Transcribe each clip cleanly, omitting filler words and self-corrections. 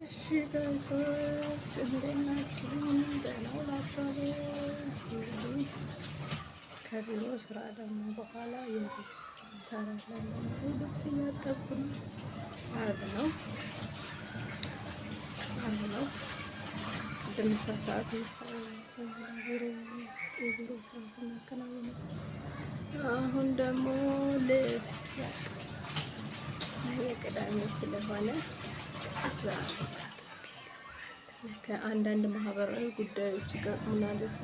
እሺ guys ኦች፣ እንዴት ናችሁ? ደህና ውላችኋል? እንግዲህ ከቢሮ ስራ ደግሞ በኋላ የቤት ስራ እንሰራለን። ልብስ እያጠብኩ ነው። አርብ ነው፣ አርብ ነው። ቅድም ምሳ ሰዓት ቢሮ ውስጥ የቢሮ ስራ ስናከናውን፣ አሁን ደግሞ ልብስ የቅዳሜ ስለሆነ ነገ አንዳንድ ማህበራዊ ጉዳዮች ይገጥሙናል። እዛ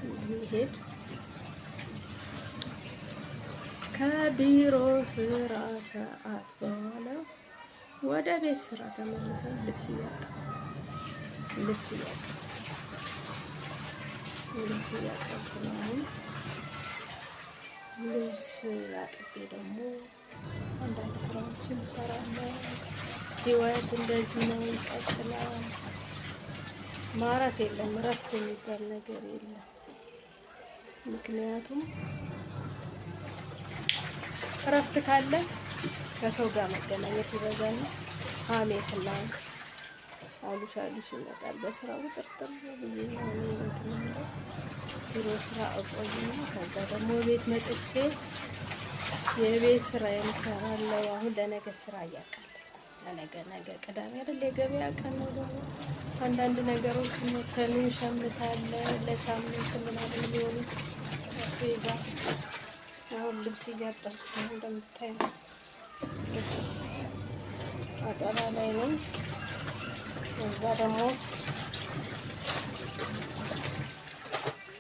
እንድንሄድ ከቢሮ ስራ ሰዓት በኋላ ወደ ቤት ስራ ተመልሰን ልብስ እያጠብኩ ነው። አሁን ልብስ አጥቤ ደግሞ አንዳንድ ስራዎችን እሰራለሁ። ህይወት እንደዚህ ነው፣ ይቀጥላል። ማረፍ የለም፣ እረፍት የሚባል ነገር የለም። ምክንያቱም እረፍት ካለ ከሰው ጋር መገናኘት ይበዛል። ሀሜትና አሉሽ አሉሽ ይመጣል። በስራ ውጥርጥር ብዬ ነው እንትን የምለው፣ ቢሮ ስራ እቆይና ከዛ ደግሞ ቤት መጥቼ የቤት ስራ እሰራለሁ። አሁን ለነገ ስራ እያቃለሁ፣ ለነገ፣ ነገ ቅዳሜ አይደል? የገበያ ቀን ነው። ደግሞ አንዳንድ ነገሮችን መተን እንሸምታለን ለሳምንት ምናምን የሚሆኑ አስቤዛ። አሁን ልብስ እያጠብኩ ነው፣ እንደምታዩ ልብስ አጠባ ላይ ነኝ። እዛ ደግሞ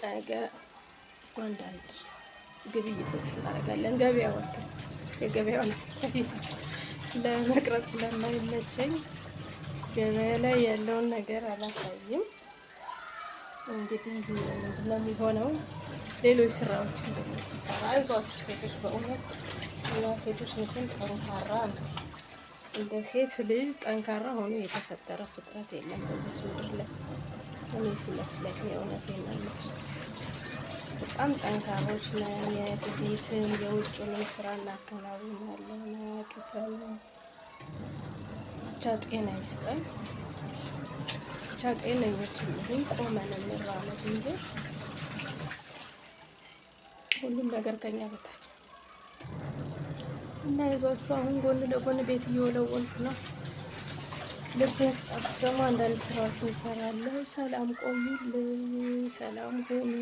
ነገ አንዳንድ ግብይቶች እናደርጋለን። ገበያ ወጥተን የገበያውን አሳያችሁ ለመቅረጽ ስለማይመቸኝ ገበያ ላይ ያለውን ነገር አላሳይም። እንግዲህ ምንድነው የሚሆነው? ሌሎች ስራዎችን ደግሞ ስንሰራ፣ አይዟችሁ ሴቶች፣ በእውነት እኛ ሴቶች መቼም ጠንካራ ነው። እንደ ሴት ልጅ ጠንካራ ሆኖ የተፈጠረ ፍጥረት የለም በዚህ ምድር ላይ እኔ ሲመስለኝ። የእውነቴን ነው የምልሽ። በጣም ጠንካሮች ነን። የቤትን የውጭንም ስራ እናከናውናለን። አያቅተንም። ብቻ ጤና ይስጠን። ብቻ ጤነኞች እንሁን፣ ቆመን እንራመድ እንጂ ሁሉም ነገር ከኛ በታች እና ይዟችሁ አሁን ጎን ለጎን ቤት እየወለወልኩ ነው። ልብሴን ስጨርስ ደግሞ አንዳንድ ስራዎችን እሰራለሁ። ሰላም ቆዩልኝ። ሰላም ሁኑ።